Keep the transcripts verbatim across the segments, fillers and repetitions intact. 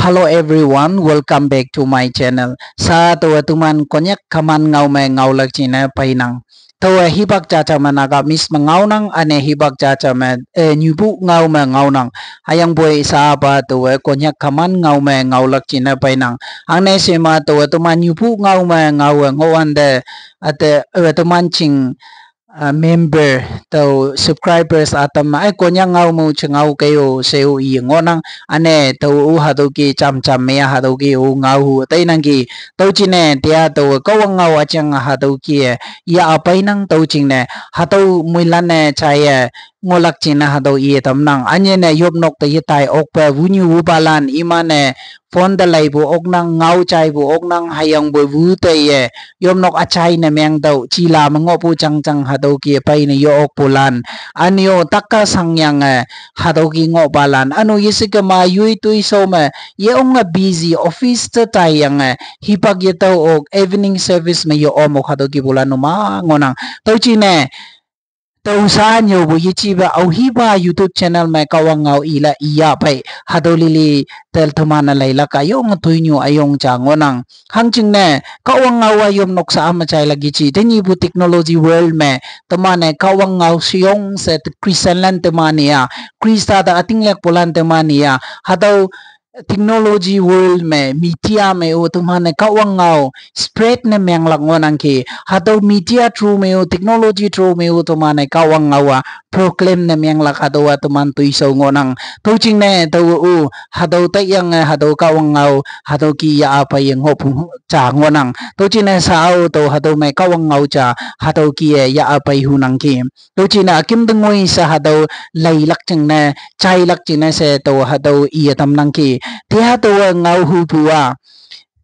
Hello everyone, welcome back to my channel. Sa taowe teman Konyak kaman ngao me ngaolak jingne peinang. Taowe hipak jaja me Nagamese me ngaonang, üne hipak jaja me, eh, nyupu ngao me ngaonang. Hüyangpoi sa pa taowe Konyak kaman ngao me ngaolak jingne peinang. Hangne shema taowe teman nyupu ngao me ngaowe ngohwante, üte, eh, teman ching, ah, member, tao subscribers ütam-e, eh, Konyak ngao me-o jengao kei-o she-o iye ngohnang, üne tao-o hatüo ke jam jam me-a hatüo ke-o ngao hu teinangki. Tüo jingne tia taowe Kahwang ngao üjang hatüo ke-e ya-a peinang, tüo jingne hatüo moilan-e jaiye ngohlak jingne hatüo iye tamnang. Ünyei ne yopnok te yetai okpe wunyu wupalan iman-e phone te leipu oknang, ngao jaipu oknang, hüyangpoi wu teiye yopnok üjai ne meng tüo jila me ngohpu jangjang hatüo ke peine yo okpulan, üne-o takka shangyange hatüo ke ngohpalan, üne-o yeshekema yoi toishao me ye onge busy office te taiyange hipak ye tao ok evening service me yo om ok hatüo kepulan numa ngohnang. Tüo jingne tao sha nyüopu yejipa aohipa YouTube channel me Kahwang ngao ila iya pei hatüo lili te teman-e leilak-a yonge toinyu üyong ja ngohnang. Hangjingne Kahwang ngao-a yopnok sha-a me jailak yeji. Tenyihpu technology world me teman-e Kahwang ngao sheyong she Christianlan teman-e-a, Khrista te ütinglakpulan teman-e-a, hatüo technology world me, media me-o teman-e Kahwang ngao spread ne menglak ngohnangki. Hatüo media through me-o, technology through me-o teman-e Kahwang ngao-a proclaim ne menglak hatüowa teman toishao ngohnang. Tüo jingne tao-o hatüo taiyange hatüo Kahwang ngao hatüo ke ya-a peiye ngohpu ja ngohnang. Tüo jingne shao tao hatüo me Kahwang ngao ja hatüo ke-e ya-a pei hunangki. Tüo jingne üküm te ngoi she hatüo leilak jingne, jailak jingne she tao hatüo iye tamnangki. Tia taowe ngao hupu-a,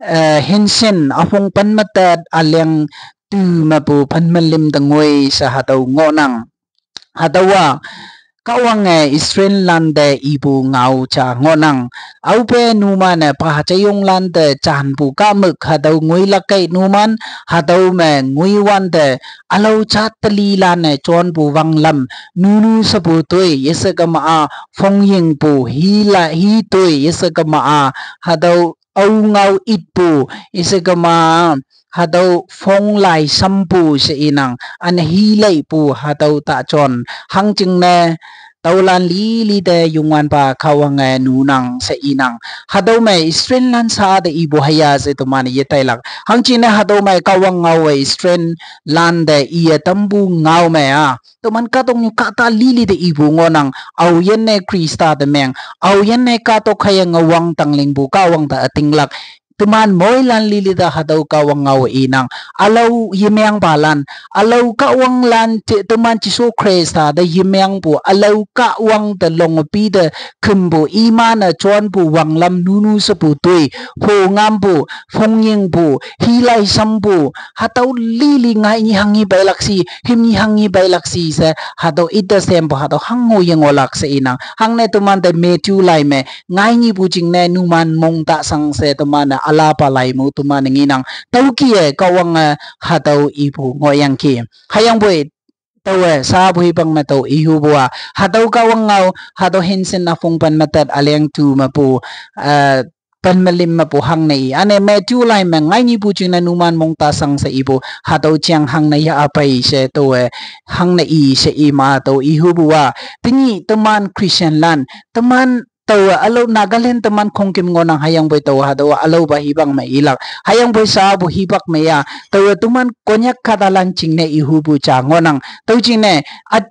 eh, Henson üpong pen me tet üleng tu mepu pen me lim te ngoi she hatüo ngohnang. Hatüowa Kahwange Israellan te ipu ngao ja ngohnang. Aope numan-e pa jeyonglan te janpu kahmük hatüo ngoilak kei numan, hatüo me ngoiwante ülao jat telilan-e jonpu wanglam, nunu shepu toi, yeshekema-a phongyingpu, hila hi toi, yeshekema-a hatüo ao ngao itpu, yeshekema-a hatüo phone lai shampu she inang, üne hi leipu hatüo ta jon. Hangjingne tüolan lili te Youngwanpa Kahwange nunang she inang. Hatüo me Israellan sha te ipu hüya she teman-e yetailak. Hangjingne hatüo me Kahwang ngaowe Israellan te iye tampu ngao me-a teman kahtoknyu kahta lili te ipu ngohnang, aoyinne Khrista te meng, aoyinne kahtok hüyange wang tanglingpu Kahwang te ütinglak. Teman moilan lili te hatüo Kahwang ngao inang. Ülao yemengpalan, ülao Kahwanglan te, teman Jesu Khrista te yemengpu, ülao Kahwang te longpi te kümpu, iman-e jonpu wanglam, nunu shepu toi, pho ngampu, phongyingpu, hi lai shampu, hatüo lili ngai nyi hanghi peilak shi, him nyi hanghi peilak shi she hatüo ite sempu hatüo hango yengohlak she inang. Hangne temante Matthew lai me ngai nyipu jingne numan mong ta shang she teman-e ülapa lai mu teman-e ngenang. Tüoke-e Kahwange hatüo ipu ngohyangki. Hüyangpoi taowe shapu hipak me tao ihupu-a, hatüo Kahwang ngao, hatüo Henson üpong pen me tet üleng tu mepu, eh, pen me lim mepu hangne i. Üne Matthew lai me ngai nyipu jingne numan mong ta shang she ipu, hatüo jeng hangne ya-a pei she taowe hangne i she ima tao ihupu-a. Tenyih teman Christianlan, teman taowe ülao Nagaland teman khongküm ngohnang, hüyangpoi taowe hatüowa ülaopa hipak me ilak. Hüyangpoi shapu hipak me-a, taowe teman Konyak kahtalan jingne ihupu ja ngohnang. Tüo jingne,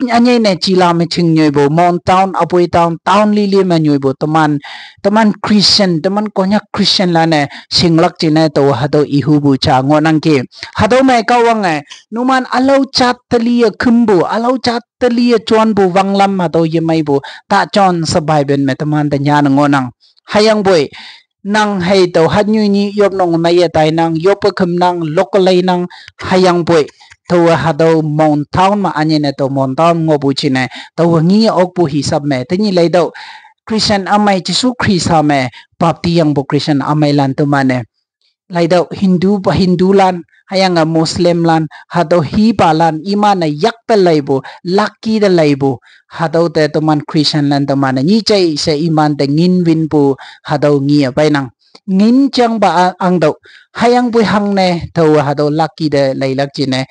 ünyei ne jila me jing nyoipu, Mon town, Aboi town, town lili me nyoipu teman, teman Christian, teman Konyak Christianlan-e shinglak jingne taowe hatüo ihupu ja ngohnangki. Hatüo me Kahwange numan ülao jat teliye kümpu, ülao jat teliye jonpu wanglam hatüo yemeipu ta jon she Bible me temante nyanne ngohnang. Hüyangpoi nang hei tao hatnyu nyih yopnok meiye tainang, yoppe kümnang, lok leinang, hüyangpoi taowe hatüo Mon town me ünyei ne tao Mon town ngohpu jingne taowe ngi okpu hisap me tenyih leitüoh Christian ümei, Jesu Khrista me baptiyangpu Christian ümeilan teman-e laitüoh Hindu pa, Hindu lan, hüyange Muslim lan, hatüo hipalan, iman-e yakte leipu, lucky te leipu, hatüo te teman Christian lan teman-e nyi jai she iman te ngin winpu, hatüo ngi-e peinang. Ngin jangpa a-, angtüoh, hüyangpoi hangne, taowe hatüo lucky te leilak jingne.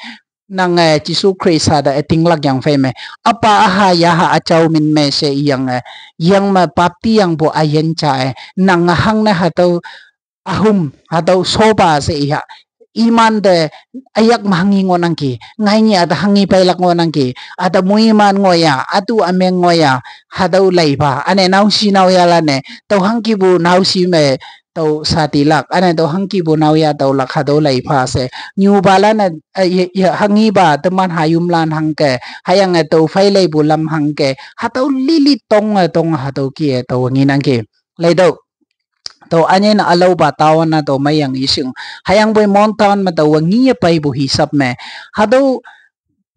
Nange Jesu Khrista te ütinglak yang phei me. Üpa üha yaha üjao min me she iyange. Yang me baptiyangpu üyin ja-e. Nange hangne hatüo ühüm, hatüo shopa she iha. Iman te üyak me hanghi ngohnangki. Ngaini ate hanghi peilak ngohnangki. Ate moiman ngohya, atu ümeng ngohya. Hatüo leipha. Üne naoshi naoyalan-e. Tao hangkipu naoshi me tao satilak, üne tao hangkipu naoya taolak hatüo leipha she. Nyupalan-e, eh, ye, ye, hanghipa, teman hayimlan hangke, hüyange tao phei leipu lam hangke, hatüo lili tonge, tonge hatüo kih-e tao ngenangki. Leitüoh. Tao ünyei ne ülaopa taowa-a tao meiyang ishing. Hüyangpoi Mon town me taowe ngi-e peipu hisap me. Hatüo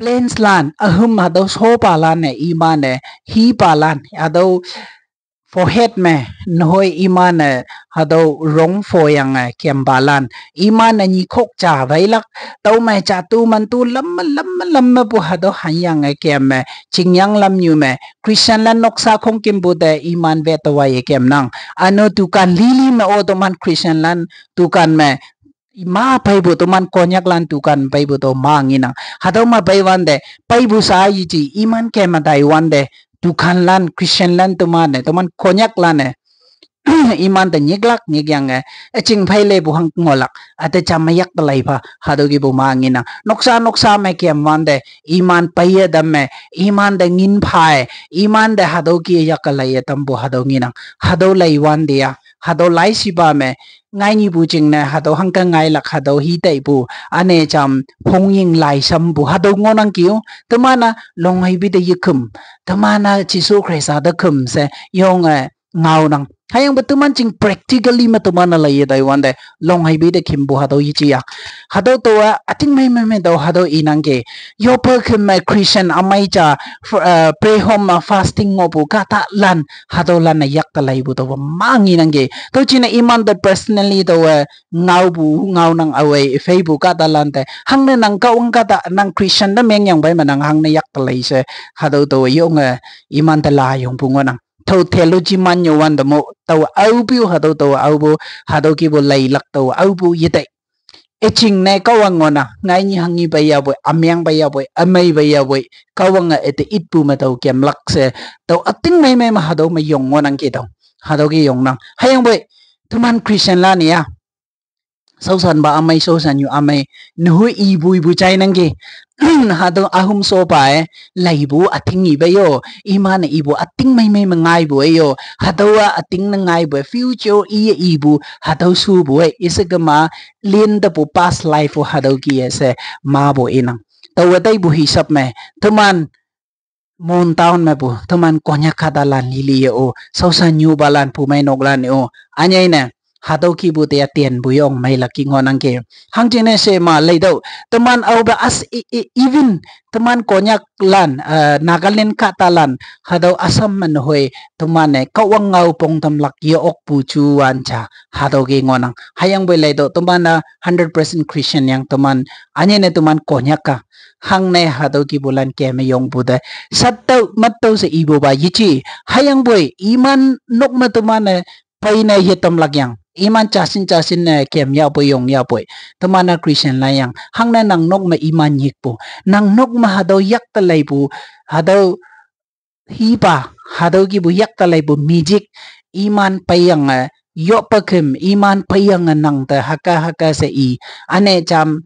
plains lan, ühüm hatüo shopalan-e, iman-e, hipalan, hatüo forehead me, nehoi iman-e, hatüo rong phoyange, kempalan, iman-e nyikhok ja weilak, tüome ja tu man tu lamme, lamme, lammepu hatüo hanyange kemme, chingyang lamnyu me, Christian lan noksa khongkümpu te iman wetawaiye kemnang. Üno dukan lili me-o teman Christian lan dukan me, ma peipu teman Konyaklan dukan peipu tüo ma ngenang. Hatüo me peiwante, peipu sa yeji, iman kemme taiwante, dukanlan, Christian lan teman-e, teman Konyaklan-e. Iman te nyiklak nyikyange, üching phei leipu hang ngohlak, üte jam me yakte leipha, hatüo kihpu ma ngenang. Noksa noksa me kemwante, iman peiye tamme, iman te ngin pha-e, iman te hatüo kih-e yakke leiye tampu hatüo ngenang. Hatüo leiwante-a, hatüo laishipa me, ngainipu jingne, hatüo hangke ngailak hatüo hitaipu, üne jam, phongying lai shampu, hatüo ngohnangki-o, teman-a, longheipi te yekhüm, teman-a, Jesu Khrista te khüm she, yonge, ngaonang. Hüyangpoi teman jing practically me teman-e laiye taiwante, longheipi te khümpu hatüo yeji-a. Hatüo taowa, üting mei mei me tao hatüo inangki. Yoppe khüm me Christian ümei ja, f-, eh, pray home me fasting ngohpu kahtalan, hatüolan-e yakte leipu taowa ma ngenangki. Tüo jingne iman te personally taowe, ngaopu, ngaonang awei, pheipu kahtalan te. Hangne nang Kahwang kahta, nang Christian te mengyang pei me nang hangne yakte lei she, hatüo taowe yonge, iman te layongpu ngohnang. Tüo theology man nyuwante mo, taowe aopu, hatüo taowe aopu, hatüo kihpu leilak taowe aopu yetai. Üchingne Kahwang ngohnang, ngaini hanghi peiyapoi, ümeng peiyapoi, ümei peiyapoi, Kahwange üte itpu me tao kemlak she, tao üting mei mei me hatüo me yong ngohnangki tao. Hatüo kih yongnang. Hüyangpoi, teman Christianlan-e-a. Shaoshanpa ümei, shaoshanyu ümei, nehoi ipu ipu jainangki. Hatüo ühüm shopa-e, leipu üting ipe yo, iman-e ipu üting mei mei me ngaipu-e yo, hatüowa üting ne ngaipu-e, future iye ipu, hatüo shupu-e, ishekema, lin tepu past life-o hatüo kih-e she, mapu inang. Taowe taipu hisap me, teman, Mon town mepu, teman Konyak kahtalan lili ye-o, shaoshanyupalan pumeinoklan-e-o, ünyei ne, hatüo kihpu te-a tienpu yong meilak ki ngohnangki. Hangjingne she ma leitüoh, teman aope as, i, i, even, teman Konyaklan, eh, Nagaland kahtalan, hatüo Assam me nehoi, teman-e Kahwang ngao pongtamlak ye-okpu juwan ja, hatüo kih ngohnang. Hüyangpoi leitüoh, teman-a hundred percent Christian yang teman, ünyei ne teman Konyak-a, hangne hatüo kihpulan keme yongpu te. Sattüoh mattüoh she ipupa yeji. Hüyangpoi iman nok me teman-e peine yetamlak yang, iman jashin jashin ne kem yahpoi yong yahpoi, teman-a Christianlan yang, hangne nang nok me iman nyikpu, nang nok me hatüo yakte leipu, hatüo hipa, hatüo kihpu yakte leipu mijik, iman peiyange, yoppe khüm, iman peiyange nang te hüke hüke she i, üne jam,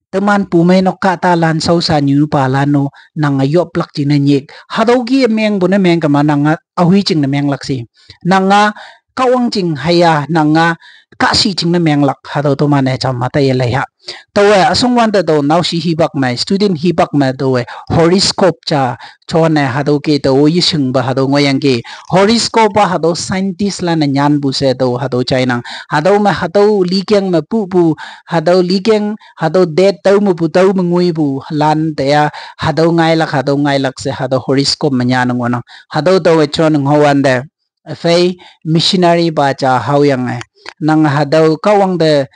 teman pumeinok kahtalan shaoshanyupalan-o, nange yoplak jingne nyik. Hatüo kih mengpu ne mengkema nange aohi jingne menglak shi. Nange Kahwang jing hüya, nange kahshih jingne menglak, hatüo teman-e jam ma taiye leiha. Taowe üsongwante tao naoshi hipak me, student hipak me taowe horoscope ja, jone hatüo kih tao yeshingpa hatüo ngohyangki. Horoscope-a hatüo scientist lan-e nyanpu she tao hatüo jainang. Hatüo me hatüo likeng me pupu, hatüo likeng, hatüo date tao mepu tao me ngoipu lan te-a, hatüo ngailak, hatüo ngailak she hatüo horoscope me nyan ngohnang. Hatüo taowe jon ngohwante, phei missionary pa ja haoyange, nang hatüo Kahwang te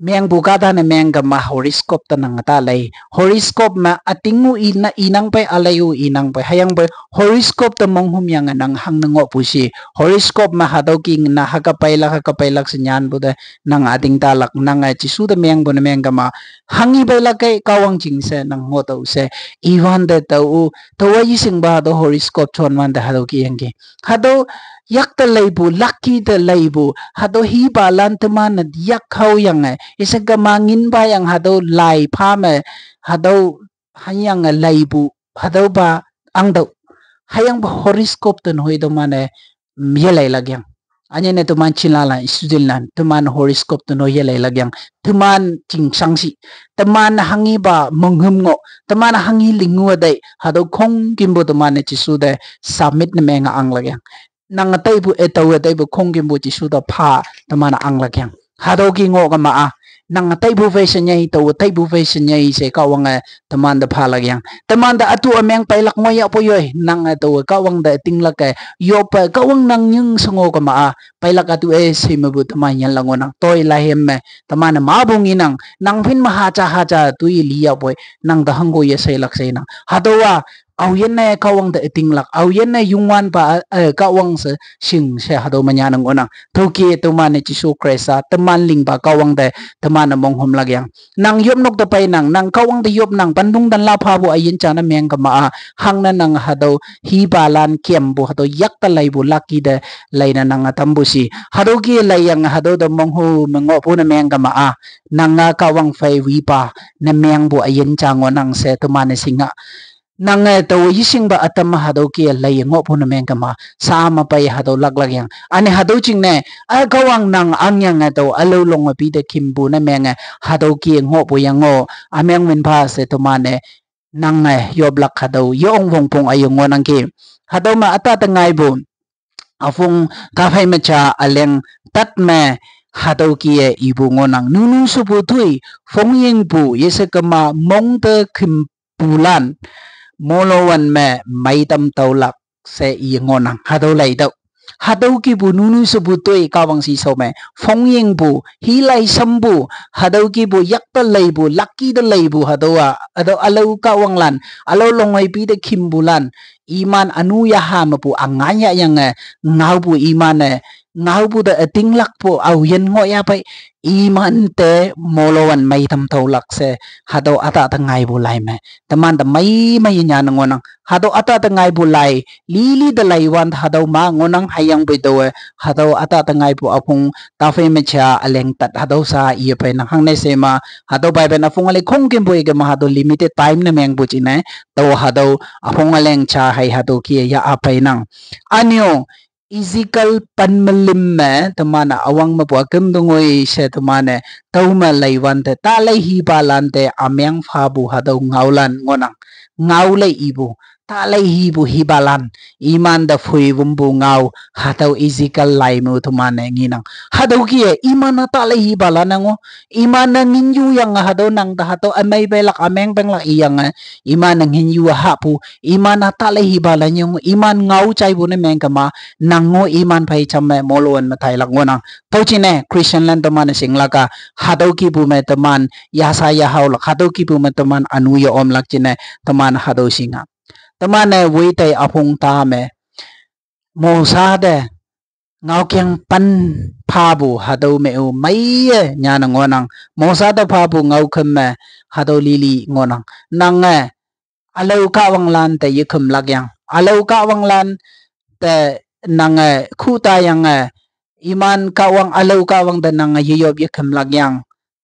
mengpu kahta ne meng kema horoscope te nang ta lei. Horoscope me üting u i na, inang pei, ülei u inang pei. Hüyangpoi horoscope te monghüm yange nang hangne ngohpu shi. Horoscope me hatüo ki na hüke peilak, hüke peilak she nyanpu te nang üting talak, nange Jesu te mengpu ne meng kema. Hanghi peilak kei Kahwang jing she nang ngohtüoh she. Iwante tao-o, taowa yeshingpa hatüo horoscope jonwante hatüo kiyangki. Hatüo yak te leipu, lucky te leipu, hatüo hipalan teman-e yak haoyange, ise kema nginpa yang hatüo lai pha me, hatüo hanyange leipu, hatüopa angtüoh. Hüyangpa horoscope te nehoi teman-e, mm, yeleilak yang. Ünyine teman chinlalan, studentlan, teman horoscope te nehoi yeleilak yang. Teman chingshang shi, teman hanghipa monghüm ngoh, teman hanghi lingu tei, hatüo khongkümpu teman-e Jesu te submit ne menge anglak yang. Nange taipu, e, taowe taipu khongkümpu Jesu te pha teman-e anglak yang. Hatüo ki ngoh kema-a, nange taipu phei she nyei, taowe taipu phei she nyei she Kahwange temante phalak yang. Temante ütu ümeng peilak ngohyahpoi yoi, nange taowe Kahwang te ütinglak-e, yoppe Kahwang nang nying she ngoh kema-a, peilak ütu-e she mepu teman yanlak ngohnang. Toi lahem me teman-e mapu ngenang, nang phin me haja haja toi liyahpoi, nang te hangko yesheilak sheinang. Hatüowa, aoyinne Kahwang te ütinglak, aoyinne Youngwanpa, eh, Kahwang she shing she hatüo me nyanne ngohnang. Tüoke teman-e Jesu Khrista, teman lingpa Kahwang te, teman-e monghümlak yang. Nang yopnok te peinang, nang Kahwang te yopnang, panpung tanla phapu üyin ja ne meng kema-a, hangne nang hatüo hipalan kempu, hatüo yak te leipu lucky te leine nange tampu shi. Hatüo ki leiyange hatüo te monghu me ngohpu ne meng kema-a, nange Kahwang phei wipa ne mengpu üyin ja ngohnang she teman-e shinga. Nange tao yeshingpa ütam hatüo ki lei ngohpu ne meng kema, sha me pei hatüo laklak yang. Üne hatüo jingne, a Kahwang nang angyange tao ülao longe pi te khimpu ne menge, hatüo ki ngohpu yang-o, ümeng minpha she teman-e, nange yoplak hatüo, yong wongpong üyong ngohnangki. Hatüo me üta te ngaipu üpong taphei me ja üleng tat me hatüo ki-e ipu ngohnang. Nunu shepu toi, phongyingpu, yeshe kema mong te khimpulan, molowan me meitam taolak she i ngohnang. Hatüo leitüoh. Hatüo kipu nunu shepu toi Kahwang shishao me, phongyingpu, hilai shampu, hatüo kipu yak te leipu, lucky te leipu, hatüowa, hatüo ülao kahwanglan, ülao longwei pi te khimpulan, iman ünu yaha mepu üngan yahyange, ngaopu iman-e, ngaopu te ütinglakpu aoyin ngohyahpei, iman te molowan meitam taolak she, hatüo üta te ngaipu lai me, temante mei mei nyanne ngohnang. Hatüo üta te ngaipu lai, lili te laiwante hatüo ma ngohnang. Hüyangpoi taowe, hatüo üta te ngaipu üpong taphei me ja üleng tat hatüo sha iye peinang. Hangne she ma, hatüo Bible üpong üleng khongkümpu ikema hatüo limited time ne mengpu jingne, tao hatüo üpong üleng ja hei hatüo ki ya-a peinang. Ünyo, Ezekiel pen me lüm me teman-e üwang mepu üküm te ngoi she teman-e, tüome leiwante, ta lei hipalan te ümeng phapu hatüo ngaolan ngohnang. Ngao lei ipu, ta lei hipu hipalan, imante phuiwümpu ngao, hatüo Ezekiel lai me teman-e ngenang. Hatüo ki-e, iman-a ta lei hipalan-a ngoh, iman-e ngin yuyange hatüo nang te hatüo ümei peilak, ümeng penglak iyange, iman-e ngin yu hahpu, iman-a ta lei hipalan yang, iman ngao jaipu ne meng kema, nang-o iman phei jam me molowan me tailak ngohnang. Tüo jingne Christianlan teman-e shinglak-a, hatüo kipu me teman yasha yahaolak, hatüo kipu me teman ünu ye-omlak jingne, teman hatüo shinga. Teman-e woi tei üpong ta me, Mosa te ngaokeng pen phapu hatüo me-o meiye nyanne ngohnang. Mosa te phapu ngaokhüm me hatüo lili ngohnang. Nange ülao kahwanglan te yekhümlak yang, ülao kahwanglan te nange khuhtayange, iman kahwang, ülao kahwang te nange yeyop yekhümlak yang.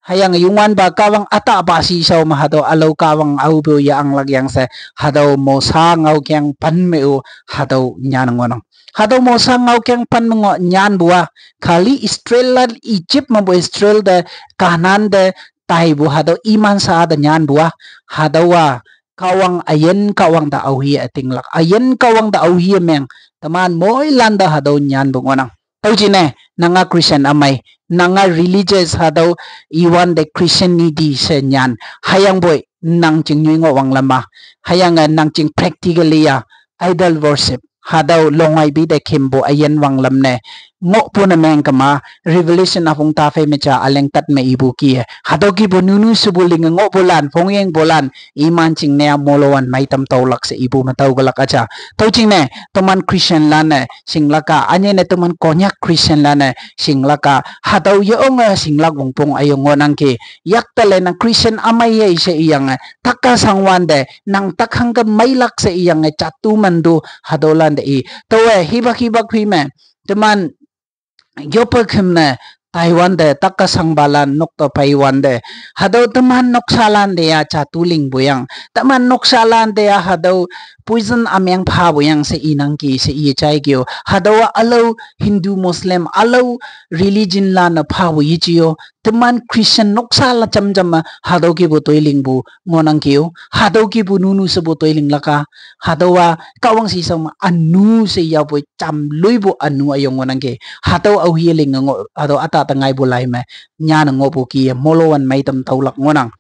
Hüyange Youngwanpa Kahwang ütahpa shishao me hatüo ülao kahwang aope-o ye-anglak yang she, hatüo Mosa ngaokeng pen me-o hatüo nyanne ngohnang. Hatüo Mosa ngaokeng pen me ngoh nyanpu-a, kali Israellan Egypt mepu Israel te Kanan te taipu hatüo iman sha te nyanpu-a, hatüowa Kahwang üyin Kahwang te aohi ütinglak, üyin Kahwang te aohi meng, teman moilan te hatüo nyanpu ngohnang. Tüo jingne, nanga Christian ümei, nanga religious hatüo iwante Christianity she nyan, hüyangpoi nang jing nyoi ngoh wanglam-a, hüyange nang jing practically-a idol worship, hatüo longwei pi te khimpu üyin wanglam ne, ngohpu ne meng kema, Revelation apong ta phei me ja aleng tat me ipu kie. Hatüo kipu nunu shepu linge ngohpu lan, phongyengpu lan, iman jingne a molowan meitam taolak she ipu me tao kelak aja. Tüo jingne, teman Christian lan-e, shinglak a, ünyei ne teman Konyak Christian lan-e, shinglak a, hatüo yeonge shinglak wongpong üyong ngohnangki. Yakte le nang Christian ümei ye she iyange, takka shangwante, nang tak hangke meilak she iyange, jatu mantu, hatüo lante i. Taowe, hibak hibak phi me, teman, yoppe khüm ne, taiwante, takka shangpalan, nokte peiwante. Hatüo teman noksalante ya, jatu lingpu yang. Teman noksalante ya, hatüo poison ümeng phapu yang she inangki, she iye jaikio. Hatüowa ülao Hindu, Muslim, ülao religion lan-e phapu yeji-o. Teman Christian noksala jamjam me, hatüo kipu toi lingpu ngohnangkio. Hatüo kipu nunu shepu toi linglak a. Hatüowa Kahwang shishao me ünu she yapoi jamloipu ünu üyong ngohnangki. Hatüo aohe linge ngoh, hatüo üta te ngaipu lai me, nyane ngohpu kie, molowan meitam taolak ngohnang.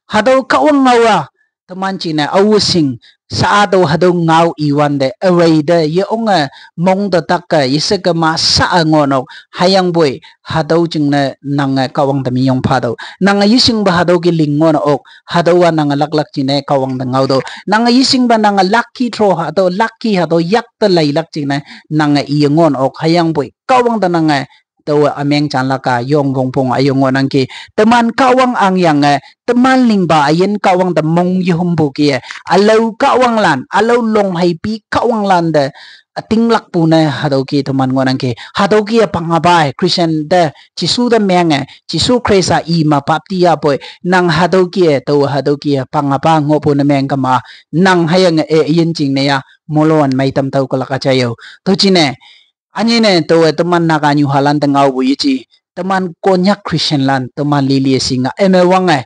Hatüo Kahwang ngao a, teman jingne, aowe shing, sha-a tüo hatüo ngao iwante, üwei te, yeonge, mong te takke, yesheke ma sha-a ngohnok, hüyangpoi, hatüo jingne nange Kahwang te minyong phatüoh. Nange yeshingpa hatüo ki ling ngohn ok, hatüowa nange laklak jingne Kahwang te ngaotüoh. Nange yeshingpa nange lucky draw hatüo, lucky hatüo yakte leilak jingne, nange iye ngohn ok, hüyangpoi, Kahwang te nange, taowe ümeng janlak a, yong wongpong üyong ngohnangki. Teman Kahwang angyange, teman lingpa üyin Kahwang te mong yehümpu kie. Ülao Kahwanglan, ülao longheipi Kahwanglan te, ütinglakpu ne, hatüo ki teman ngohnangki. Hatüo ki pangapa-e, Christian te, Jesu te menge, Jesu Khrista i me bapti yapoi, nang hatüo ki, taowe hatüo ki, pangapa ngohpu ne meng kema, nang hüyange e yin jingne ya, molowan meitam tao kelak aja yo. Tüo jingne, ünyei ne taowe teman Naga nyuhalan te ngaopu yeji. Teman Konyak Christian lan, teman lilie shinga. Eme wange.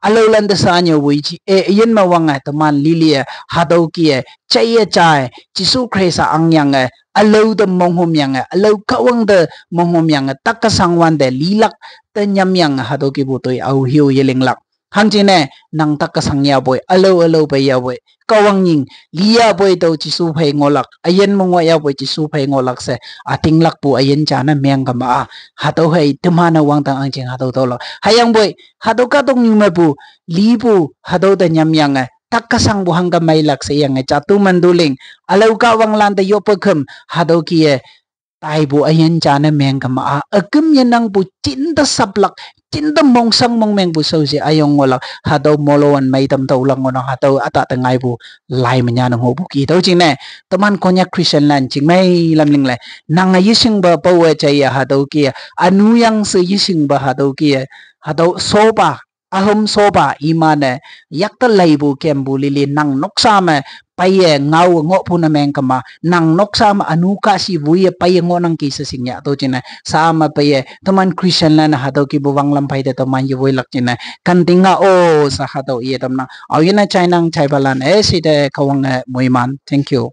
Ülaolan te sha nyüopu yeji. E, yin me wange, teman lilie. Hatüo kie, jaiye jai. Jesu Khrista angyange. Ülao te monghümyange. Ülao Kahwang te monghümyange. Takka shangwante lilak te nyamyange. Hatüo kipu toi aohe-o yelinglak. Hangjingne, nang takka shang yapoi, ülao ülao pei yapoi. Kahwang nying, li yapoi tao Jesu phei ngohlak, üyin me ngoh yapoi Jesu phei ngohlak she, ütinglakpu üyin jane meng kema-a. Hatüo hei teman-e wangdang angjing hatüo taolak. Hüyangpoi, hatüo kahtoknyu mepu, lipu, hatüo te nyamyange, takka shangpu hangke meilak she iyange, jatu mantu ling, ülao Kahwanglan te yoppe khüm, hatüo kie, taipu üyin jane meng kema-a, üküm yenangpu jinte saplak, jinte mongshang mongmengpu shaoshe üyong ngohlak, hatüo molowan meitam taolak ngohnang, hatüo üta te ngaipu, lai me nyane ngohpu ki. Tüo jingne, teman Konyak Christian lan, jingmei lam lingle, nange yeshingpa paowe jaiye hatüo ki, ünu yang she yeshingpa hatüo ki, hatüo shopa, ühüm shopa iman-e, yakte leipu kempu lili nang noksa me, peiye ngao ngohpu ne meng kema, nang noksa me ünu kahshi woiye peiye ngohnangki she shingya tüo jingne, sha me peiye, teman Christian lan hatüo kipu wanglam phei te teman yewoilak jingne, kanting a-o, sha hatüo iye tamnang, aoyinne jainang jaipalan, e shite Kahwange moiman, thank you.